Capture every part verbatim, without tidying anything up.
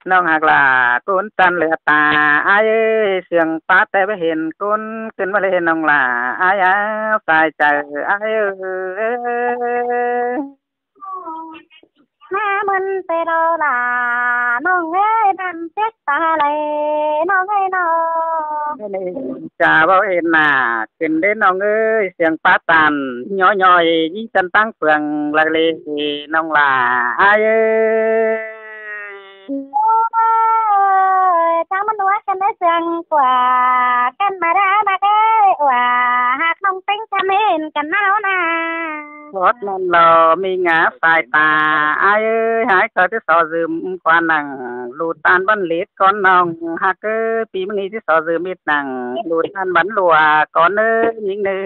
ꞌNọng ꞌhặc lả ꞌcốn ꞌchăn lửa ta, ải ơi, siêng pá té báu hên ꞌcốn ꞌcứn ꞌmá ꞌlế ꞌnọng lả, ải á, sai chaư ải ơi. ꞌMá ꞌmơn té ꞌlo lả ꞌnọng ơi, đăm chếp ta lai ꞌnọng ơi ꞌnọng. Chả báu hên nả ꞌcứn đế ꞌnọng ơi, siêng pá ꞌtan ꞌnhó ꞌnhói ꞌnhính ꞌchăn ꞌtáng phượng lả ꞌlế ꞌnọng lả, ải ơi. Ôi, chắng ꞌmắn ꞌhua căn đế siêng ꞌquá căn ꞌmá đa ꞌnạ ơi, ꞌquá ꞌhặc ꞌnọng ꞌtếng chăm hên căn ꞌnáo nả. Bót ꞌnặn lo ꞌmí ngả sai ta, ải ơi, ải ꞌcọ ꞌchí so dưm ꞌquá nẳng ꞌlu ꞌtan bắn lít ꞌcốn ꞌnọng ꞌhặc ới, ꞌpi ꞌmướng ꞌnị ꞌchí so dưm ꞌmít nẳng ꞌlu ꞌtan bắn ꞌlua ꞌcốn ꞌnớ ꞌnhính ꞌnớ.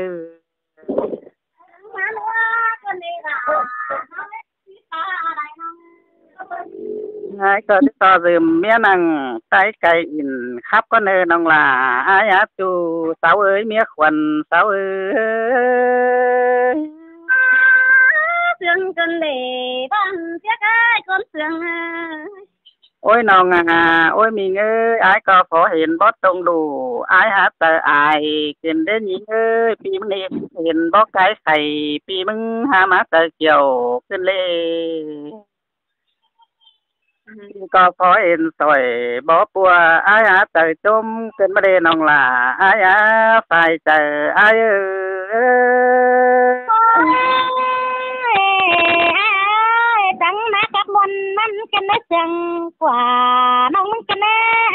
Ải ꞌcọ ꞌchí so dưm ꞌmía nẳng ꞌtái cai ỉn khắp ꞌcốn ꞌnớ ꞌnọng lả, ải á, ꞌchu sáo ơi, ꞌmía khuôn sáo ơi. Siêng căn đế bắn chếp ải ꞌcốn siêng ơi. Ôi ꞌnọng à, ôi ꞌmí ơi, ải ꞌcọ phó hên bót tông ꞌlu, ải hák chaư ải ꞌcứn đế ꞌnhính ơi, ꞌpi ꞌmướng ꞌnị hên bók cai khay, ꞌpi ꞌmướng hák ꞌmá chaư kiẻo ꞌcứn ꞌlế. ꞌCọ phó hên sỏi bók ꞌpưa, ải hák chaư chốm ꞌcứn ꞌmá ꞌlế ꞌnọng lả, ải á, sai chaư ải ơi. Ôi, ải ơi, chắng ꞌmá cắp ꞌmuôn ꞌmắn căn ꞌnớ siêng ꞌquá ꞌnọng ꞌmướng căn ꞌnớ,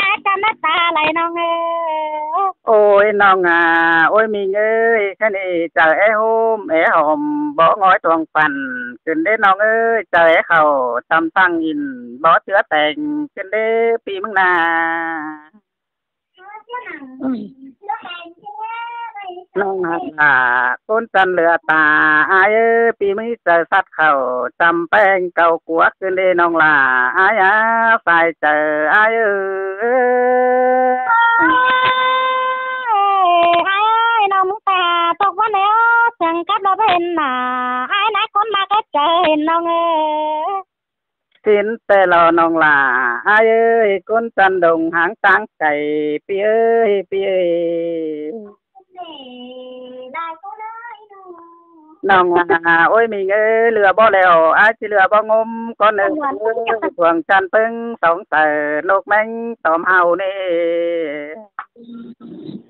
ải chăm ꞌmá ta lai ꞌnọng ơi. Ôi ꞌnọng à, ôi ꞌmí ơi, ꞌkhạy ꞌnị chaư é ꞌhôm é hom bók ꞌngói tuang păn ꞌcứn đế ꞌnọng ơi, chaư é khảu chăm ꞌtáng ỉn bók ꞌchưa teng ꞌcứn đế ꞌpi ꞌmướng nả. ꞌNọng ꞌhặc lả ꞌcốn ꞌchăn lửa ta, ải ơi, ꞌpi ꞌmướng chaư sắt khảu chăm ꞌpéng cau cua ꞌcứn đế ꞌnọng lả, ải á, sai chaư ải ơi. Ôi, ải ơi, ꞌnọng ꞌmướng ta tốc ꞌván eo, siêng cắp ꞌlo báu hên nả, ải nả ꞌcốn ꞌmá cắp chaư hên ꞌnọng ơi. Sín ꞌtẹ lo ꞌnọng lả, ải ơi, ꞌcốn ꞌchăn đồng háng ꞌtáng cai, ꞌpi ơi, ꞌpi ơi. ꞌNọng à, ôi ꞌmí ơi, lưa bók lẻo, ải ꞌchí lưa bók ꞌngốm ꞌcốn ꞌnớ, khuông ꞌchăn ꞌpứng song saư, ꞌnộc ꞌmếng tóm hảư ꞌnị.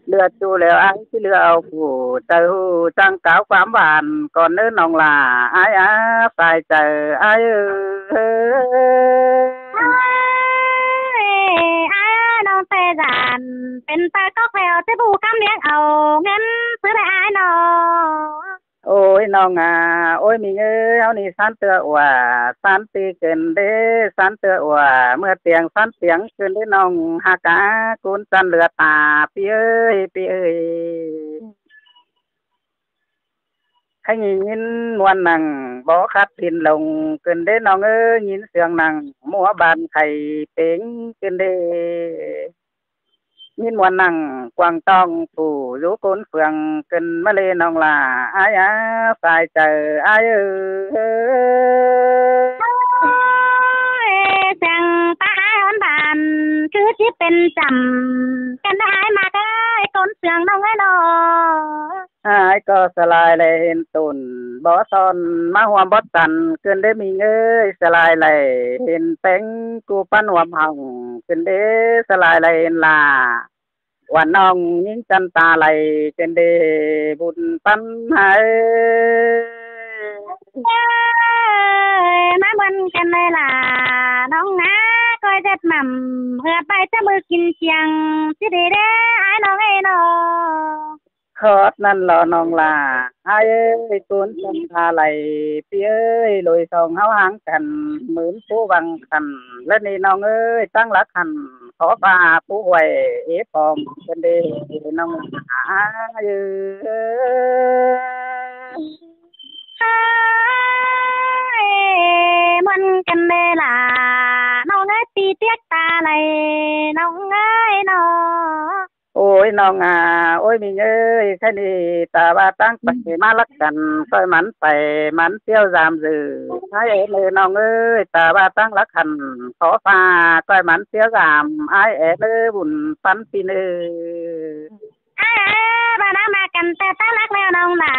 Lưa ꞌchu lẻo ải ꞌchí lưa au phủ, chaư ꞌhụ chắng cáo ꞌquám ꞌván ꞌcốn ꞌnớ ꞌnọng lả, ải á, sai chaư ải ơi. Ôi, ải ơi, ꞌnọng ꞌtẹ dản pên ta cốc lẻo, ꞌchí ꞌhụ khắm ꞌliếng au ꞌngớn ꞌsứ đảy ải ꞌnọng. Ôi ꞌnọng à, ôi ꞌmí ơi, ꞌháu ꞌnị sán ꞌtưa ꞌva, sán ꞌtí ꞌcứn đế, sán ꞌtưa ꞌva, ꞌmưa tiêng sán tiêng ꞌcứn đế ꞌnọng ꞌhặc à, ꞌcốn ꞌchăn lửa ta, ꞌpi ơi, ꞌpi ơi. ꞌKhạy ꞌnị ꞌnghín ꞌmuôn nẳng bók khắt đin lông ꞌcứn đế ꞌnọng ơi, ꞌnghín siêng nẳng ꞌmúa ban khay pêng ꞌcứn đế. ꞌNgín ꞌmuôn nẳng quảng tong phủ dú ꞌcốn phường ꞌcứn ꞌmá ꞌlế ꞌnọng lả, ải á, sai chaư ải ơi. Ôi, siêng pá ải ón bản cứ ꞌchí pên chăm căn ꞌnớ ải ꞌmặc ơi, ꞌcốn siêng ꞌnọng ơi ꞌnọ. Ải ꞌcọ sa lai lai hên tủn bók son ꞌmá ꞌhuôm bók chăn ꞌcứn đế ꞌmí ơi, sa lai lai hên ꞌpéng ꞌcú ꞌpắn ꞌhuôm hỏng ꞌcứn đế, sa lai lai hên lả ꞌva ꞌnọng ꞌnhính chăn ta lai ꞌcứn đế bun ꞌpắn ải. Ơi, ꞌmá ꞌmuôn căn ꞌnớ lả ꞌnọng ꞌnạ, ꞌcoi ꞌdệt mẳm ꞌhựa pay chá ꞌmự kin chiêng ꞌchí đi đế ải ꞌnọng ơi ꞌnọ. Khót ꞌnặn lo ꞌnọng lả, ải ơi, ꞌcốn ꞌchăn ta lai, ꞌpi ơi, ꞌlụi song ꞌháu háng căn ꞌmứn phú văng khăn. Lỏ ꞌnị ꞌnọng ơi, ꞌtáng lắc khăn khó pha phú huay ế pom căn đế ꞌnọng lả, ải ơi. Ơi, ꞌmuôn căn ꞌnớ lả ꞌnọng ơi, ꞌpi ꞌtiếc ta lai ꞌnọng ơi ꞌnọ. Ôi ꞌnọng à, ôi ꞌmí ơi, ꞌkhạy ꞌnị ta ꞌva ꞌtáng pay ꞌmá lắc căn, ꞌcoi mẳn pay mẳn ꞌtiếu dam dử. Ái ơi ꞌnọng ơi, ta ꞌva ꞌtáng lắc hẳn khó pha, ꞌcoi mẳn ꞌtiếu dam, ái ơi bun pắn ꞌpi ơi. Ái ơi, ꞌva ꞌnọng ꞌmá căn ta ꞌtáng lắc ꞌlẹo ꞌnọng lả,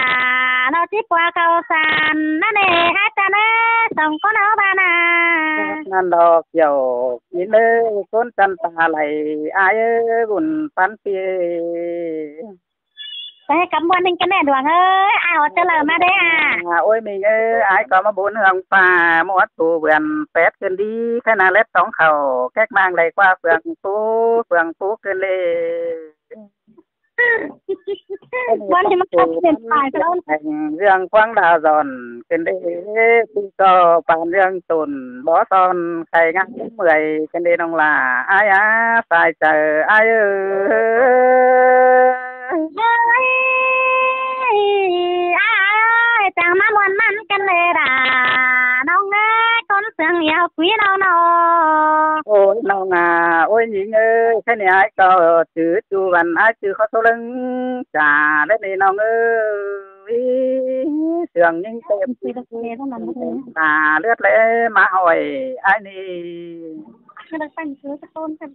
ꞌnọng ꞌchí pua khảu san ꞌnặn ê, ái ꞌchạ ꞌnớ, song ꞌcốn ꞌháu ꞌva ꞌnạ. ꞌNặn đo kiẻo ꞌnị ꞌcốn chăn ta lay, ái ơi bun pắn ꞌpi ơi. Pay cắp ꞌmuôn ꞌnưng căn ꞌnẹ Luông ơi, ái ꞌchớ ꞌlạ ꞌmá đé à. À, ôi ꞌmí ơi, ái ꞌcọ ꞌmá bun hương pha, ꞌmá ꞌtố vườn pét ꞌcứn đi, ꞌkhạy ꞌnạ lét tóng khảu, kéc mang đảy ꞌquá phường phú, phường phú ꞌcứn đi. ꞌMá ꞌtố vườn pét ꞌcứn đi, ꞌdương ꞌquáng đao dọn ꞌcứn đi, ꞌpi ꞌcọ pán ꞌdương tủn bó son, khay ngăn mười ꞌcứn đi ꞌnọng lả, ái á, sai chaư ái ơi. Ơi, ái ơi, chắng ꞌmá ꞌmuôn mẳn căn đé đà, ꞌnọng ơi, ꞌcốn sương ꞌlẹo quí ꞌnọng ꞌnọ. Ôi ꞌnọng à, ôi ꞌnhính ơi, ꞌkhạy ꞌnị ái ꞌcọ chứ ꞌchu văn ái chứ khó số lưng, chả lết ꞌnị ꞌnọng ơi. Sương ꞌnhính têm ta lướt lễ ꞌmá hỏi ái ꞌnị.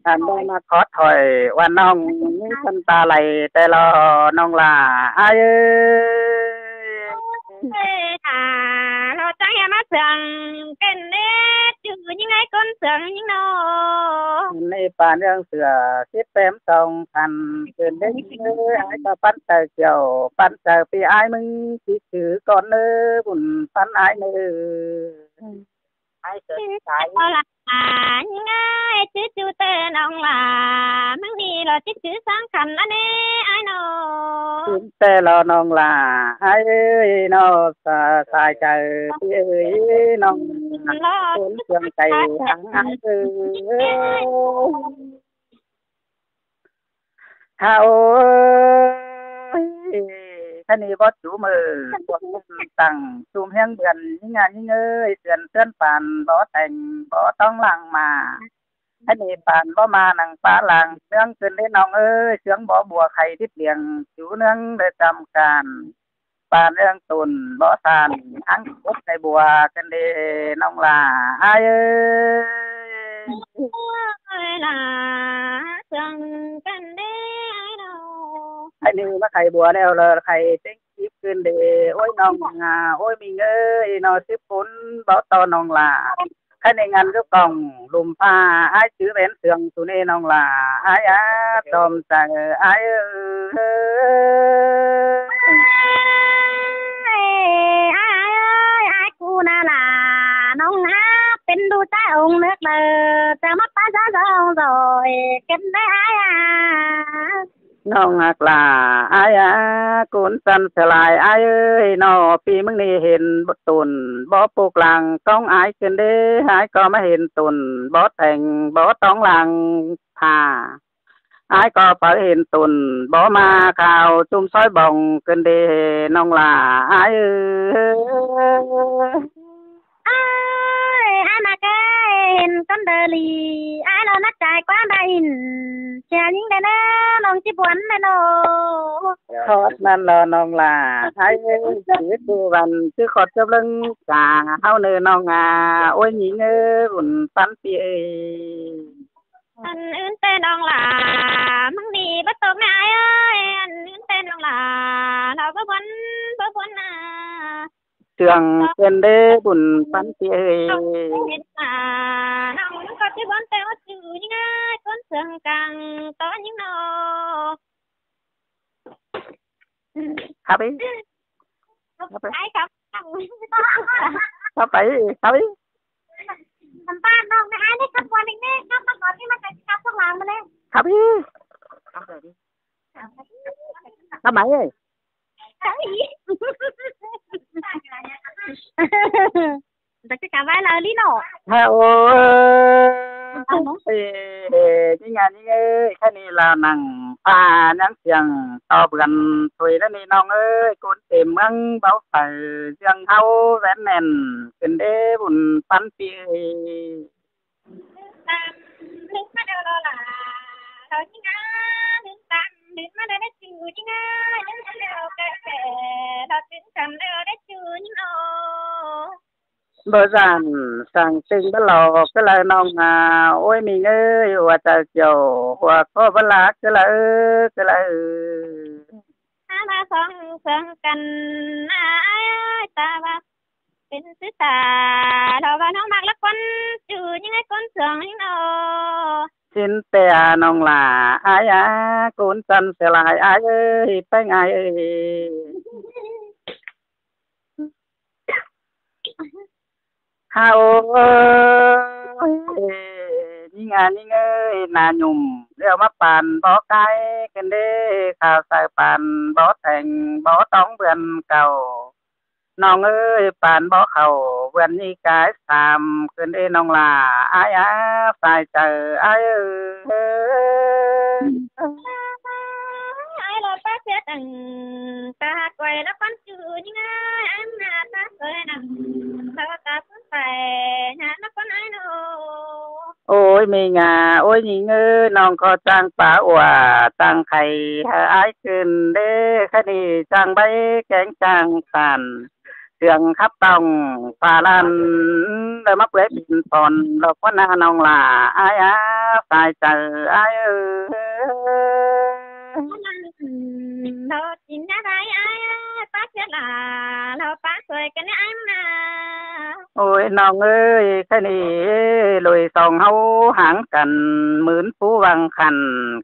Ăn ꞌmá khót hỏi ꞌva ꞌnọng ꞌnhính căn ta lay ꞌtẹ lo ꞌnọng lả ái ơi. Ê, à, lo chắng ꞌhẹ ꞌmá sương ꞌcứn đé, chứ ꞌnhính ái ꞌcốn sương ꞌnhính ꞌnọ. ꞌNị pán ꞌdương sửa síp pém song căn ꞌcứn đé, ái ꞌcọ pắn chaư kiẻo, pắn chaư ꞌpi ái ꞌmứng, ꞌchí chứ ꞌcốn ꞌnớ bun pắn ái ꞌnớ. Ái sửa sai. Lo lả, ꞌnhính ơi, chứ ꞌchu ꞌtẹ ꞌnọng lả, ꞌmứng ꞌnị lo chứ chứ sáng khăn ꞌnặn ê, ái ꞌnọ. Chính ꞌtẹ lo ꞌnọng lả, ái ơi ꞌnọ, sa-, sai chaư ꞌpi ơi ꞌnọng. Lo ꞌcốn sương cay háng ái ơi. Hả ôi, ꞌkhạy ꞌnị bó chú mơ, cuông tẳng, chum hiếng bươn, ꞌnhính à ꞌnhính ơi, sươn ꞌtướn pán, bó teng, bó tóng lăng ꞌmá. ꞌKhạy ꞌnị pán bó ꞌmá nẳng pá lăng, sương ꞌcứn đé ꞌnọng ơi, sương bó bua khay đít điêng, chú ꞌnướng đé chăm can. Pán ꞌdương tủn bó san, áng cốc khay bua ꞌcứn đé ꞌnọng lả ái ơi. Ôi lả, sương ꞌcứn đé ái ꞌnọ. ꞌKhạy ꞌnị ꞌmá khay bua ꞌlẹo lỏ khay têng kíp ꞌcứn đé, ôi ꞌnọng à, ôi ꞌmí ơi, ꞌnọ síp ꞌcốn bó ꞌto ꞌnọng lả. ꞌKhạy ꞌnị ngăn dú cỏng lum pha, ái chứ vén sương su ꞌnị ꞌnọng lả, ái á, chom chaư ái ơi. Ơi, ái ơi, ái ơi, ái cu ꞌnạ lả, ꞌnọng hák pên ꞌlụk ꞌchái ống nước đaư, chắng ꞌmá pá dá dong rồi, ꞌcứn đé ái à. ꞌNọng hák lả ái á, ꞌcốn chăn sửa lai ái ơi, ꞌnọ ꞌpi ꞌmứng ꞌnị hên tủn bó pốc lăng cóng ái ꞌcứn đé, ái ꞌcọ ꞌmá hên tủn bó teng bó tóng lăng pha. Ái ꞌcọ pháư hên tủn bó ꞌmá khao chum sói bong ꞌcứn đé ꞌnọng lả ái ơi. Ơi, ái ꞌmá ơi, hên ꞌcốn đaư ꞌlị, ái lo nắc chai ꞌquá ba ỉn, sia ꞌnhính đé ꞌnớ, ꞌnọng ꞌchí buôn đé ꞌnọ. Khót ꞌnặn lo ꞌnọng lả ái ơi, chứ ꞌchu văn, chứ khót chớp lưng, chả ꞌháu ꞌnớ ꞌnọng à, ôi ꞌnhính ơi, bun pắn ꞌpi ơi. Ăn ứn ꞌtẹ ꞌnọng lả, ꞌmứng ꞌnị báu tốc ꞌnạ ái ơi, ăn ứn ꞌtẹ ꞌnọng lả, lo báu buôn, báu buôn ꞌnạ. Sương ꞌcứn đé bun pắn ꞌpi ơi. Ơ, hên lả, ꞌnọng ꞌcọ ꞌchí buôn ꞌtẹ ꞌhọt ꞌchu ꞌnhính ơi, ꞌcốn sương cang ꞌto ꞌnhính ꞌnọ. Khắp ꞌí. Khắp ꞌí. Ái khắp. Khắp ꞌí, khắp ꞌí. Khắp ꞌí. Khắp ꞌí. Khắp ꞌí. Chắc chắn cái vai là lý nọ. Hả ôi. Ê, ê, ꞌnhính à ꞌnhính ơi, ꞌkhạy ꞌnị là nẳng pha ꞌnhắng siêng ꞌto bươn thôi đó ꞌnị ꞌnọng ơi, ꞌcốn têm ꞌmướng báu phaư ꞌdương ꞌháu vén nẻn, ꞌcứn đé bun pắn ꞌpi ơi. Tam, lưng bắt đầu lo là, lo ꞌnhính à, lưng tam. Báu dản săng ꞌtếng báu lo cá đaư ꞌnọng a. Ối ꞌmí ꞌngới, hua chaư chiêu, hua ꞌcọ báu ꞌlạ cá đaư, cá đaư. Hák ꞌva song sương căn ꞌnạ ải, ta ꞌva pên ꞌsứ ta, lo ꞌva ꞌnọng ꞌmặc lắc ꞌcốn ꞌchu ꞌnhính ải ꞌcốn sương ꞌnhính ꞌnớ. ꞌChịn ꞌtẹ ꞌnọng lả ải a, ꞌcốn chăn sửa lai ải ơi, ꞌpéng ải ơi. Hao ơi, ꞌnhính a ꞌnhính ơi, nả nhủm ꞌlẹo ꞌmá păn bók ải, ꞌcứn đế khảu sai păn bók teng bók tóng bươn cau. ꞌNọng ơi, păn bók khảu bươn ꞌnị cai sam, ꞌcứn đế ꞌnọng lả ải a, sai chaư ải ơi. Ải lo ꞌpá sia tẳng, ta hák quay lắc ꞌcốn ꞌchu ꞌnhính ải, ải ꞌmá ta sơi nẳng, ta ꞌva ta ꞌcốn pay, ꞌnhá lắc ꞌcốn ải ꞌnớ. Ối ꞌmí ꞌnga, ối ꞌnhính ơi, ꞌnọng ꞌcọ chắng pá ua, chắng khay hảư ải ꞌcứn đế, ꞌkhạy ꞌnị chắng báy kéng chắng săn, sương khắp tỏng pha lan, đảy ꞌmá pưới pên phón, lo ꞌcốn ꞌnạ ꞌnọng lả ải a, sai chaư ải ơi. Lo ꞌchịn ꞌnhá ải ải, ꞌpá sia lả, lo ꞌpá sơi căn ꞌnị ải ꞌmá. Ôi ꞌnọng ơi, ꞌkhạy ꞌnị lui song ꞌháu háng căn, ꞌmứn phú văng khăn,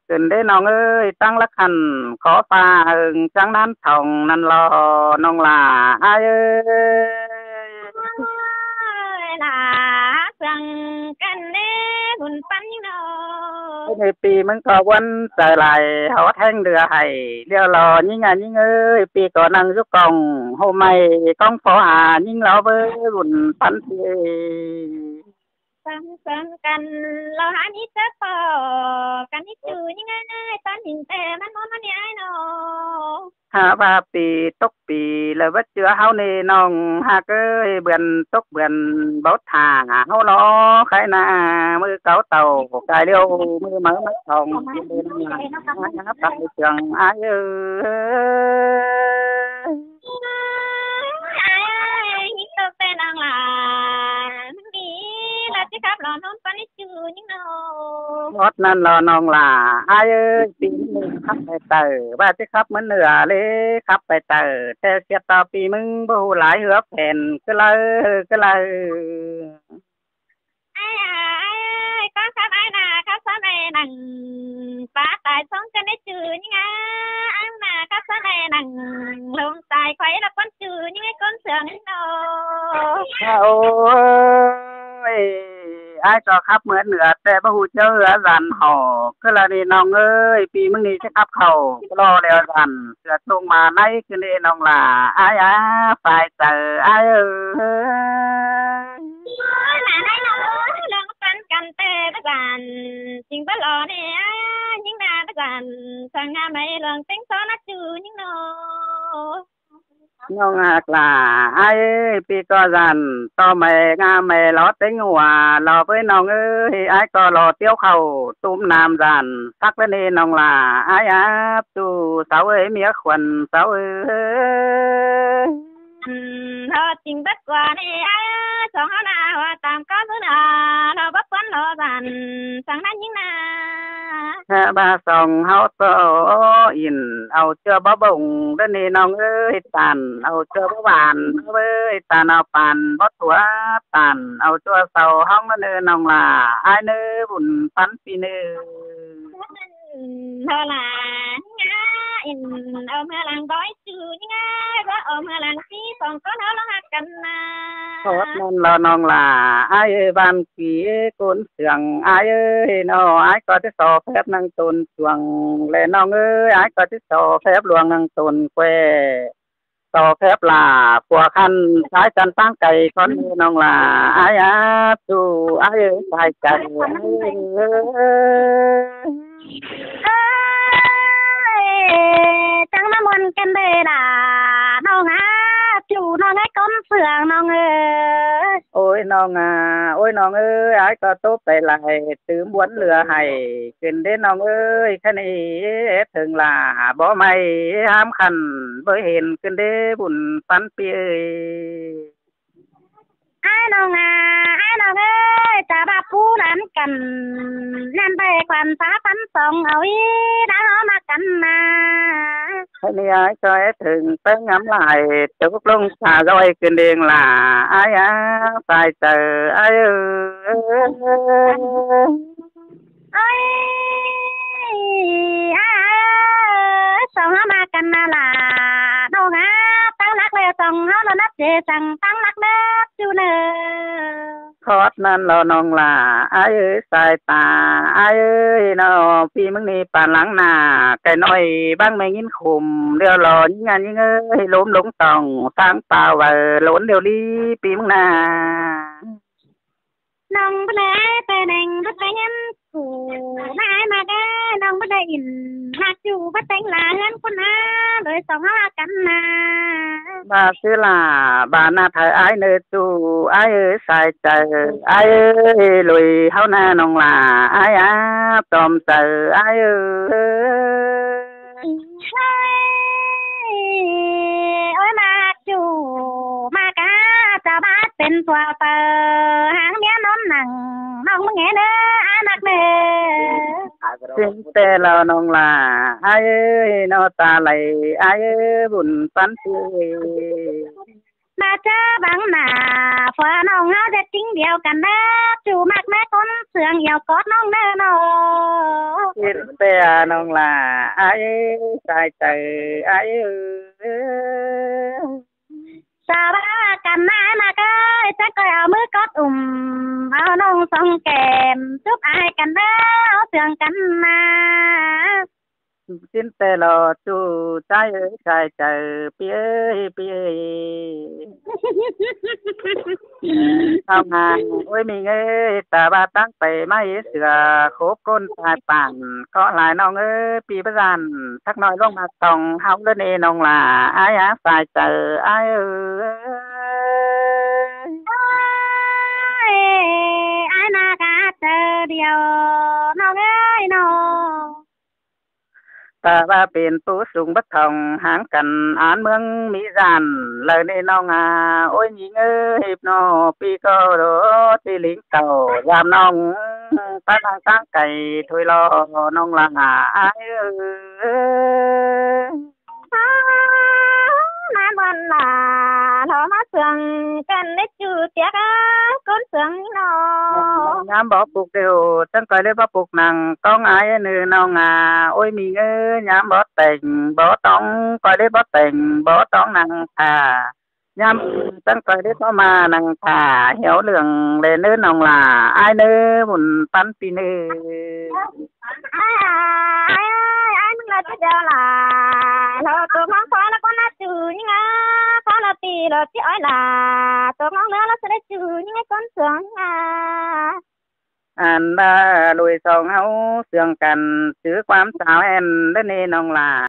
ꞌcứn đế ꞌnọng ơi, tắng lắc khăn, khó pha hưng chắng ꞌnán thong ꞌnặn lo ꞌnọng lả ải ơi. Ôi, lả sương căn đế bun păn ꞌnhính ꞌnớ. ꞌNị ꞌpi ꞌmứng ꞌcọ ꞌvắn chaư lai, hót ꞌhéng đưa hảy, ꞌlẹo lo ꞌnhính a ꞌnhính ơi, ꞌpi ꞌcọ nẳng dú cong, ꞌhụ ꞌmạy cong phó ha ꞌnhính lo bới bun păn ꞌpi ơi. Sương sương căn lo hák ꞌmí chớ pho, căn ꞌmí ꞌchu ꞌnhính ải, ꞌtọn ꞌnhính ꞌtẹ ꞌmắn ꞌmôn ꞌmắn ꞌnị ải ꞌnớ. Hák ꞌva pi tốc pi, lỏ báu ꞌchưa ꞌháu ꞌnị ꞌnọng hák ơi, bươn tốc bươn báu thả ꞌháu lo, ꞌkhạy ꞌnạ ꞌmự cáu tảu cai ꞌlẹo, ꞌmự máư ꞌmá thong, ꞌpi ꞌnọng lả, ꞌmá pay sương ải ơi. Ải ơi, ꞌnhính tốc ꞌtẹ ꞌnọng lả, ꞌmắn đi, ꞌva ꞌchí khắp lo ꞌnón păn ꞌnị ꞌchu ꞌnhính ꞌnớ. Hót ꞌnặn lo ꞌnọng lả ải ơi, ꞌpi ꞌmắn ꞌnị khắp pay taư, ꞌva ꞌchí khắp ꞌmắn ꞌnưa ꞌlế khắp pay taư, ꞌtẹ sia ꞌto ꞌpi ꞌmứng báu ꞌhụ lai ꞌhứa phén, cá đaư, cá đaư. Ải a, ải ơi, ꞌcọ khắp ải ꞌnạ, khắp ꞌsướng ải nẳng, pá tai song căn đế ꞌchu ꞌnhính ải, ải ꞌnạ, khắp ꞌsướng ải nẳng, lông tai khuây lỏ ꞌcốn ꞌchu ꞌnhính ải ꞌcốn sương ꞌnhính ꞌnớ. Ôi, ải ꞌcọ khắp ꞌmứa ꞌnưa ꞌtẹ báu ꞌhụ ꞌchớ ꞌhứa dản hảư, cá đaư ꞌnị ꞌnọng ơi, ꞌpi ꞌmứng ꞌnị ꞌchí khắp khảu lo ꞌlẹo dản, sửa ꞌtông ꞌmá ꞌnị ꞌcứn ꞌnị ꞌnọng lả ải a, pay chaư ải ơi. Ôi, nả ải ꞌnớ, lông căn căn ꞌtẹ báu dản, ꞌchính báu lo ꞌnị ải, ꞌnhính ꞌnạ báu dản, săng ꞌnạ ꞌmạy lông ꞌtếng so ꞌnạ ꞌchu ꞌnhính ꞌnớ. ꞌNọng hák lả ải ơi, ꞌpi ꞌcọ dản, ꞌto ꞌmạy ꞌnạ ꞌmạy lo ꞌtếng hua, lo bới ꞌnọng ơi, ải ꞌcọ lo tiếu khảu, tủm ꞌnặm dản, sắc ꞌlới ꞌnị ꞌnọng lả ải a, ꞌchu, sau ơi, ꞌmía khuôn sau ơi. Lo ꞌchính bớt ꞌquá ꞌnị ải, song ꞌháu ꞌnạ, ꞌva tam ꞌcọ ꞌmứ ꞌnạ, lo báu ꞌquán lo dản, săng ꞌnặn ꞌnhính ꞌnạ. ꞌVa song ꞌháu ꞌto ỉn, au ꞌchưa báu bông, đé ꞌnị ꞌnọng ơi, tản au ꞌchưa báu vản, ơi, tản au păn báu ꞌtưa, tản au ꞌchưa sau ꞌhóng ꞌnớ ꞌnọng lả ải ꞌnớ, bun păn ꞌpi ꞌnớ. Lo lả ꞌnhính ải, ỉn au ꞌmưa lăng bói ꞌchu ꞌnhính ải, báu au ꞌmưa lăng ꞌpi song ꞌcốn ꞌháu ꞌlống ꞌhặc căn ꞌnạ. Hót ꞌnặn lo ꞌnọng lả ải ơi, ꞌván kỉ ꞌcốn sương ải ơi, ꞌnọ ải ꞌcọ ꞌchí so phép ꞌnăng tôn chuông, ꞌlẹ ꞌnọng ơi, ải ꞌcọ ꞌchí so phép luông ꞌnăng tôn ꞌquẹ, so phép lả phua khăn, sai căn ꞌtáng cay ꞌcốn ꞌnọng lả ải a, ꞌchu ải ơi, sai căn ꞌnị ải ơi. Ơi, ꞌchắng ꞌmá ꞌmuôn căn đế lả ꞌnọng a, ꞌchu ꞌnọng ải ꞌcốn sương ꞌnọng ơi. Ôi ꞌnọng a, ôi ꞌnọng ơi, ải ꞌcọ tố pay lai, tứm ꞌmuôn lưa hảy, ꞌcứn đế ꞌnọng ơi, ꞌkhạy ꞌnị ét thưng lả báu ꞌmạy hám khăn, bới hên ꞌcứn đế bun păn ꞌpi ơi. Ái ꞌnọng à, ái ꞌnọng ơi, chả ꞌva pú ꞌlan căn, ꞌnặn ꞌvạy quan phá phắn song au ꞌí, đã hó ꞌmá căn ꞌna. Hới ꞌnị ái ꞌchoi ꞌtếng ꞌtếng ngắm lai, tốc lông xa ꞌdoi ꞌcứn đeng lả, ái á, sai chaư, ái ơi. Ơi, ái, ái ơi, song ꞌháu ꞌmá căn ꞌna lả, ꞌnọng à, ꞌtáng lắc ꞌlẹ song ꞌháu ꞌlọ nắp chế săng ꞌtáng lắc nắp ꞌchu ꞌnớ. Khót ꞌnặn ꞌlọ ꞌnọng lả, ái ơi, sai ta, ái ơi, ꞌnọ, ꞌpi ꞌmướng ꞌnị pản lăng nả, cai ꞌnọi báng ꞌme ꞌnghín khum, ꞌlẹo ꞌlọ ꞌnhính ꞌnhính ơi, ꞌlốm lống tỏng, ꞌtáng pao vảy, lốn ꞌlẹo ꞌlí, ꞌpi ꞌmướng nả. ꞌNọng báu đảy ái ꞌtẹ đeng báu ꞌtẹ ngắm ꞌcụ, ꞌnạ ái ꞌmặc ới, ꞌnọng báu đảy ỉn ꞌmặc ꞌchu báu ꞌtếng lả ꞌhướn ꞌcốn ꞌnạ, đuổi song ꞌháu ꞌmá căn ꞌna. ꞌVa ꞌsứ lả, ꞌva ꞌnạp hảư ái ꞌnớ ꞌchu, ái ơi, sai chaư, ái ơi, đuổi ꞌháu ꞌnạ ꞌnọng lả, ái á, tỏm chaư, ái ơi. Ơi, ôi ꞌmặc ꞌchu, ꞌmặc cá, chả ꞌva pên ꞌpưa pơ, háng ꞌmía ꞌnón nẳng, ꞌnọng ꞌmá nghe ꞌnớ, ái ꞌmặc ꞌnớ. ꞌChính ꞌtẹ ꞌlọ ꞌnọng lả, ái ơi, ꞌnọ ta lai, ái ơi, bun pắn ꞌchư. ꞌMá ꞌchớ báng nả, ꞌpưa ꞌnọng ꞌháu ꞌdệt ꞌchính điêu căn ꞌnớ, ꞌchu ꞌmặc ꞌmé ꞌcốn Sương iẻo cót ꞌnọng ꞌnớ ꞌnọ. ꞌChính ꞌtẹ ꞌnọng lả, ái ơi, sai chaư, ái ơi. Chả ꞌva căn ꞌna ái ꞌmặc ới, chắng ꞌcoi au ꞌmứ cót ủm, au ꞌnọng song kẻm, chúp ái căn ꞌnớ, au Sương căn ꞌna. ꞌChính ꞌtẹ ꞌlọ ꞌchu, sai ơi, sai chaư, ꞌpi ơi, ꞌpi ơi. ꞌNọng à, ôi ꞌmí ơi, ta ꞌva ꞌtáng pay ꞌmá ꞌhế sửa, khốp ꞌcốn sai pản, ꞌcọ lai ꞌnọng ơi, ꞌpi báu dản, sắc ꞌnọi ꞌluống ꞌmặc tỏng ꞌháu ꞌlới ꞌnị ꞌnọng lả, ái á, sai chaư, ái ơi. Ôi, ái ꞌmặc cá chaư điêu, ꞌnọng ơi ꞌnọ. Ta ꞌva pên pú sung báu thỏng háng căn án ꞌmướng ꞌmí dản, lai ꞌnị ꞌnọng à, ôi ꞌmí ơi, híp ꞌnọ, ꞌpi ꞌcọ đổ, ꞌti lính tảu, dăm ꞌnọng, ta nẳng ꞌtáng cai, thôi ꞌlọ, ꞌnọng lả, ái ơi. Ơ, ꞌnặn bón lả, ꞌlọ ꞌmá Sương căn ꞌnớ ꞌchu tiếc á, ꞌcốn Sương ꞌnọ. ꞌNhám bók puk điêu, chắng ꞌcoi ꞌlế bók puk nẳng ꞌtóng ái ꞌnớ ꞌnọng à, ôi ꞌmí ơi, ꞌnhám bók tẻng, bók ꞌtóng, ꞌcoi ꞌlế bók tẻng, bók ꞌtóng nẳng thả. ꞌNhám chắng ꞌcoi ꞌlế bók ꞌmá nẳng thả, hiếu lương ꞌlế ꞌnớ ꞌnọng lả, ái ꞌnớ, bun pắn ꞌpi ꞌnớ. Ái, ái, ái ꞌmứng ꞌlạ ꞌchí điêu lả. ꞋLọ ꞌtố ꞌmóng khóa ꞌlạ ꞌcốn ꞌnạ ꞌchu ꞌnhính á. Khóa ꞌlạ ꞌpi ꞌlọ ꞌchí ói lả. ꞌTố ꞌmóng ꞌnớ ꞌlạ ꞌchí đảy ꞌchu ꞌnhính ái ꞌcốn Sương ꞌnhính á. Ăn ꞌva đuổi song ꞌháu Sương căn, chứ ꞌquám chao ên ꞌlới ꞌnị ꞌnọng lả.